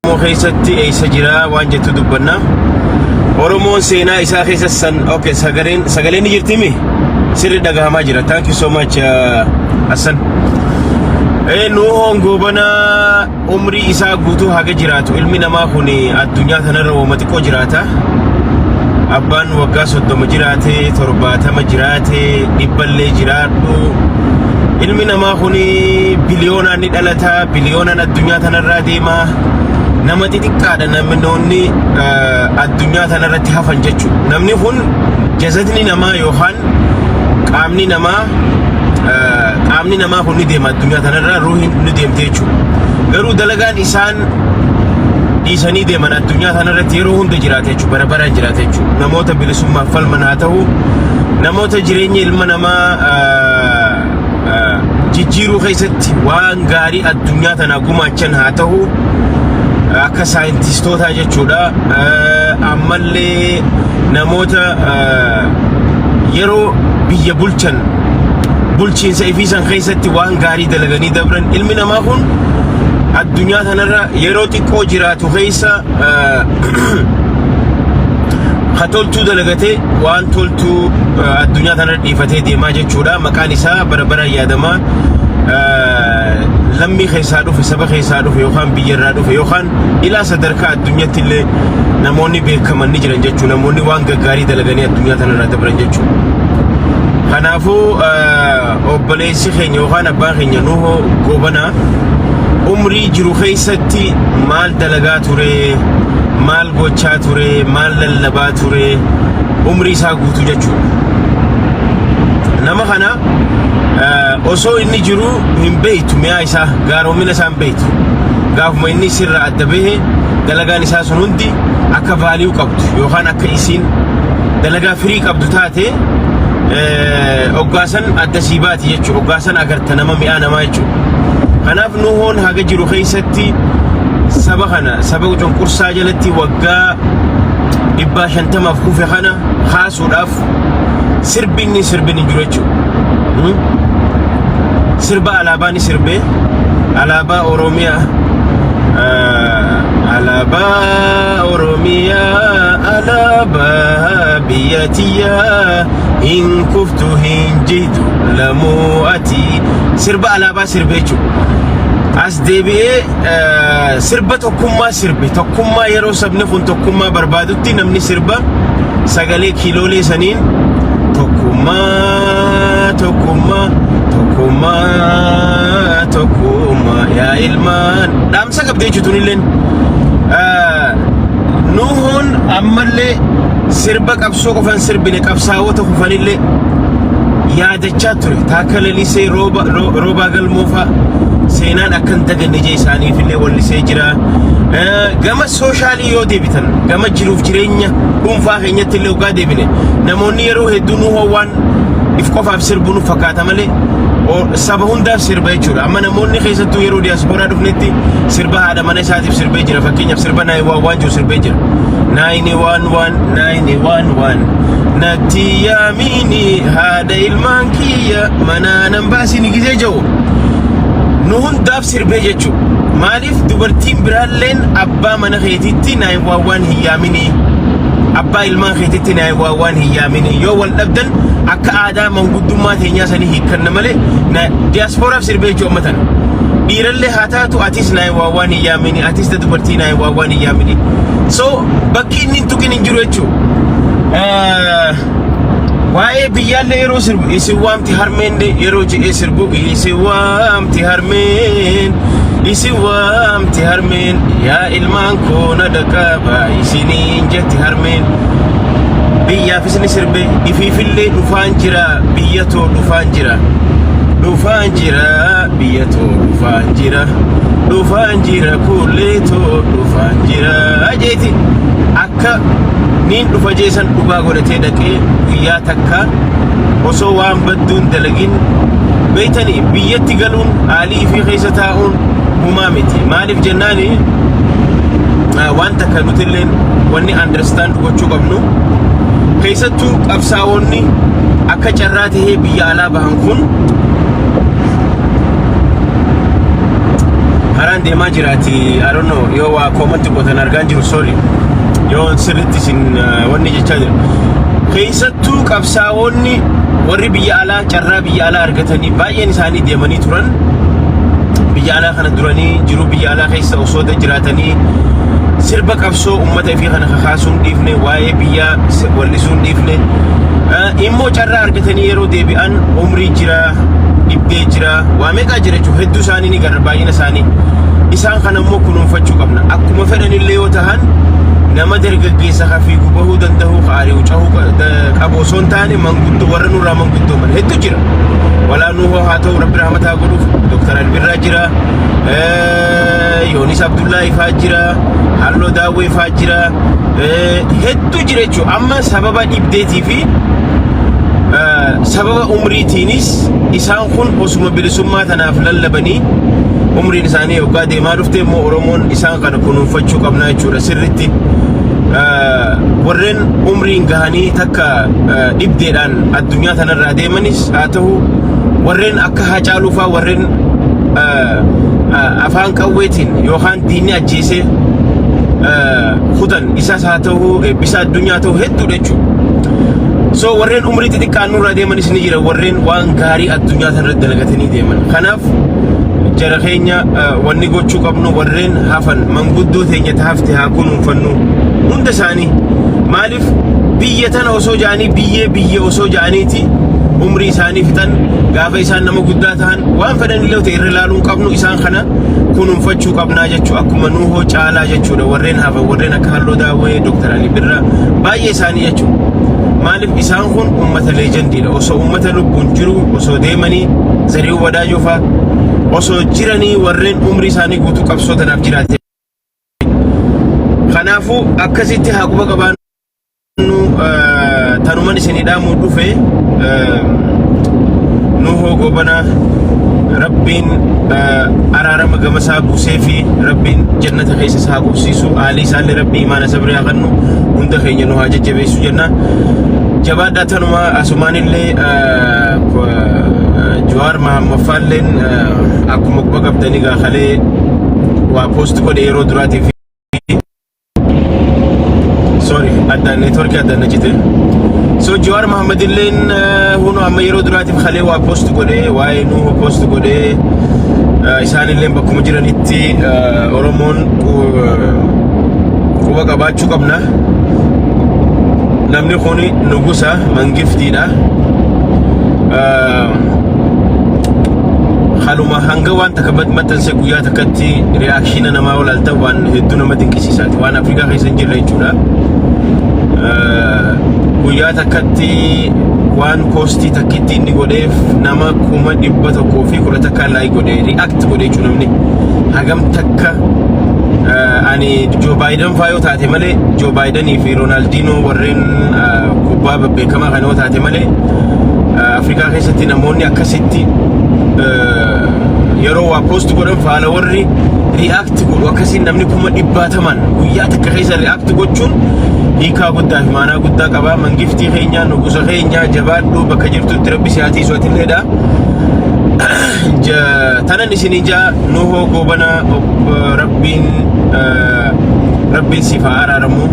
Oromoo keessatti eessa jira waan jettu dubbanna. Oromoon seenaa isaa keessa san okay sagaleen sagaleen ni jirtimi sirri dhagahamaa jira. Thank you so much Hassan. Nuuhoon Goobanaa umrii isaa guutuu haga jiraatu ilmi namaa kun addunyaa tanarra wooma xiqqoo jiraata. Abbaan waggaa 30 jiraate, 70 jiraate, dhibballee jiraadhu. Ilmi namaa kun biliyoonaan ni dhalata, biliyoonaan addunyaa tanarraa deema. Nama xixiqqaadha namoonni addunyaa tanarratti hafan jechuudha. Namni kun jasadni namaa yookaan qaamni namaa qaamni namaa kun ni deema addunyaa tanarraa ruuhiin ni deemte jechuudha. Garuu dalagaan isaan dhiisanii deeman addunyaa tanarratti yeroo hunda jiraata jechuudha. Bara baraan jiraata jechuudha. Namoota bilisummaaf falman haa ta'u, namoota jireenya ilma namaa jijjiiruu keessatti waan gaarii addunyaa tanaa gumaachan haa ta'u, akka saayintistootaa jechuudha. Ammallee namoota yeroo biyya bulchan bulchiinsa ifiisan keessatti waan gaarii dalaganii dabran ilmi namaa kun addunyaa tanarra yeroo xiqqoo jiraatu keessa ka toltuu dalagatee waan toltuu addunyaa tanarra dhiifatee deemaa jechuudha. Maqaan isaa bara baraan yaadamaa lammii keessaa dhufe, saba keessaa dhufe yookaan biyyarraa dhufe yookaan ilaa sadarkaa addunyaatti illee namoonni beekaman ni jiran jechuudha. Namoonni waan gaggaarii dalaganii addunyaa tanarraa dabran jechuudha. Kanaafuu obboleessi keenya yookaan abbaan keenya Nuhoo Goobanaa umrii jiru keessatti maal dalagaa ture, maal gochaa ture, maal lallabaa ture umrii isaa guutuu jechuudha. Nama kana osoo inni jiru hin beektu mi'aa isaa gaaromina isaa hin beektu. Gaafuma inni sirraa adda bahe dalagaan isaa sun hundi akka vaaliyuu qabdu yookaan akka isiin dalagaa firii qabdu taate oggaasan adda sii baati jechuudha. Oggaasan agarta nama mi'aa namaa jechuudha. Kanaaf Nuhoon haga jiru keessatti saba kana saba cunqursaa jalatti waggaa 150f kufe kana kaasuudhaaf sirbinni sirbin hin jiru jechuudha. Sirba alaabaa ni sirbee alaabaa Oromiyaa alaabaa Oromiyaa alaabaa biyya tiyyaa hin kuftu hin jiitu lamuu ati sirba alaabaa sirbe jechuudha. As deebi'ee sirba tokkummaa sirbe tokkummaa yeroo sabni kun tokkummaa barbaadutti namni sirba sagalee kiiloolee saniin tokkummaa tokkummaa tokkummaa tokkummaa yaa ilmaan dhaamsa qabdi jechuudha tunilleen. Nuuhoon ammallee sirba qabsoo qofan sirbine qabsaa'ota kufanillee yaadachaa ture. Taakka Lalisee rooba roobaa galmoofaa seenaan akka hin daganne jee isaaniifillee wallisee jira. Gama soshaalii yoo deebitan gama jiruuf jireenya dhuunfaa keenyatti illee hoggaa deebine namoonni yeroo hedduu Nuuhoon waan if qofaaf sirbu nu fakkaata malee saba hundaaf sirba jechuudha. Amma namoonni keessattuu yeroo diyaaspooraa dhufnetti sirba haadha mana isaatiif sirbee jira. Fakkeenyaaf sirba nine one one jiru sirbee jira. Nine one one nine one one natti yaamini haadha ilmaan kiyya manaa nan baasini gizee jedhu nu hundaaf sirbee jechuudha. Maaliif dubartiin biraalleen abbaa mana keetitti nine one one hin yaamini. Abbaa ilmaan keetitti nine one one hin yaamini. Yoo wal dhabdan akka aadaa manguddummaa teenyaa sanii hiikkanna malee diyaaspooraaf sirbee jechuudha amma tana. Dhiirallee haa taatu atis nine one one hin yaamini atis da dubartii nine one one hin yaamini. So bakki inni hin tuqin hin jiru jechuudha. Waa'ee biyyaallee yeroo sirbu isin waamti harmeen yeroo jedhee sirbu isin waamti harmeen isin waamti harmeen yaa ilmaan koo na dhaqaba isiniin jetti harmeen. Biyyaafis ni sirbe ifiifillee dhufaan jira biyya too dhufaan jira dhufaan jira biyya too dhufaan jira dhufaan jira kullee too dhufaan jira jeeti akka niin dhufa jeesan dhugaa godhatee dhaqee guyyaa takka osoo waan badduun dalagin beeytanii biyyatti galuun haalii ifii keessa taa'uun humaa miti maaliif jennaani waan takka nutilleen wanni understand gochuu qabnu keessattuu qabsaa'onni akka carraa tahee biyya alaa bahan kun Karaan deemaa jiraati. I don't know, yoo waa comment gootan argaan jiru, sorry. Yoo sirriitti isin wanni jechaa jira. Keessattuu qabsaa'onni warri biyya alaa carraa biyya alaa argatanii baay'een isaanii deemanii turan. Biyya alaa kana duranii jiruu biyya alaa keessa osoo jiraatanii sirba qabsoo uummata ifii kana kakaasuun dhiifne, waa'ee biyyaa wallisuun dhiifne. Immoo carraa argatanii yeroo deebi'an umrii jira, dhibdee jira, waa meeqaa jira jechuudha. Hedduu isaanii ni garra baay'ina isaanii. Isaan kana immoo kunuunfachuu qabna. Akkuma fedhanillee yoo tahan nama dargaggeessa ka fiigu bahuu danda'u, ka ari'u cahuu qabu osoo hin taane, manguddoo warra nurraa manguddooman hedduu jira. Walaa Nuhoo haa ta'u, Rabbi rahmataa godhuuf, Dr. Albirraa jira, Yoonis Abdullaa ifaa jira, Halloo Daawwee ifaa jira, hedduu jira jechuudha. Amma sababa dhibdeetii fi sababa umriitiinis isaan kun osuma bilisummaa tanaaf lallabanii umriin isaanii yoggaa deemaa dhufte immoo Oromoon isaan kana kunuunfachuu qabna jechuudha sirritti. Warreen umriin gahanii takka dhibdeedhaan addunyaa tanarraa deemanis haa ta'u, warreen akka Haacaaluu fa'aa, warreen afaan qawweetiin yookaan diinni ajjeesee kutan isas haa ta'u, eebbisa addunyaa ta'u, hedduudha jechuudha. So warreen umrii xixiqqaan nurraa deemanis ni jira, warreen waan gaarii addunyaa tanarratti dalagatanii deeman. Kanaaf jara keenya wanni gochuu qabnu, warreen hafan manguddoo teenya hafte haa kunuunfannu hunda isaanii. Maaliif biyya tana osoo ja'anii, biyyee biyya osoo ja'aniiti umrii isaanii fixan. Gaafa isaan nama guddaa ta'an waan fedhan illee ta'e irra ilaaluu hin qabnu, isaan kana kunuunfachuu qabnaa jechuu, akkuma Nuuhoo caalaa jechuudha. Warreen hafan, warreen akka Halloo Daawwee, Dr. Ali Birraa, baay'ee isaanii jechuudha. Maaliif isaan kun uummata leejandiidha. Osoo uummata lubbuun jiru osoo deemanii, Zariihuu Wadaajoo fa'aa osoo jiranii, warreen umrii isaanii guutuu qabsoo tanaaf jiraate. Kanaafuu akkasitti haa quba qabaannu. Tanuman isinii dhaamuu dhufe. Nuhoo Gobanaa Rabbiin araarama gamasaa buusee fi Rabbiin jannata keessa isaa qubsiisu, haalli isaallee Rabbi imaana sabrii haa kennu, hunda keenya nu haa jajjabeessu jenna. Jabaadhaa. Tanuma asumaanillee Jawaar Mahammaffaalleen akkuma quba qabdanii gaakalee waa post godhe yeroo duraatiif. Sorry, addaan networkii addaan na cite. So Jawaar Mahammad illeen hunu amma yeroo duraatiif kalee waa post godhee, waa'ee Nuhu post godhee. Isaan illeen bakkuma jiranitti Oromoon quba qabaachuu qabna. Namni kun nugusa mangiftiidha. Haluma hanga waan takka maxxanse guyyaa takkatti reaction namaa olaaltan waan hedduu nama dinqisiisaati. Waan Afrikaa keessa hin jirre jechuudha. Guyyaa takkatti waan post takkitti inni godheef nama 111,000 like godhe, react godhe jechuudha namni. Hagam takka ani Joe Biden faa yoo taate malee, Joe Bidenii fi Ronaldinho warreen kubbaa babbeekamaa kana yoo taate malee, Afrikaa keessatti namoonni akkasitti yeroo waa post godhan faala warri react godhu akkasiin namni kuma dhibbaataman guyyaa takka keessa react gochuun hiikaa guddaa fi maanaa guddaa qaba. Mangiftii keenya, nugusa keenya, jabaadhu, bakka jirtutti Rabbi si haa tiisu atilleedha. Tanan isinii jaa, Nuhoo Goobanaa, Rabbiin siif haa araaramu.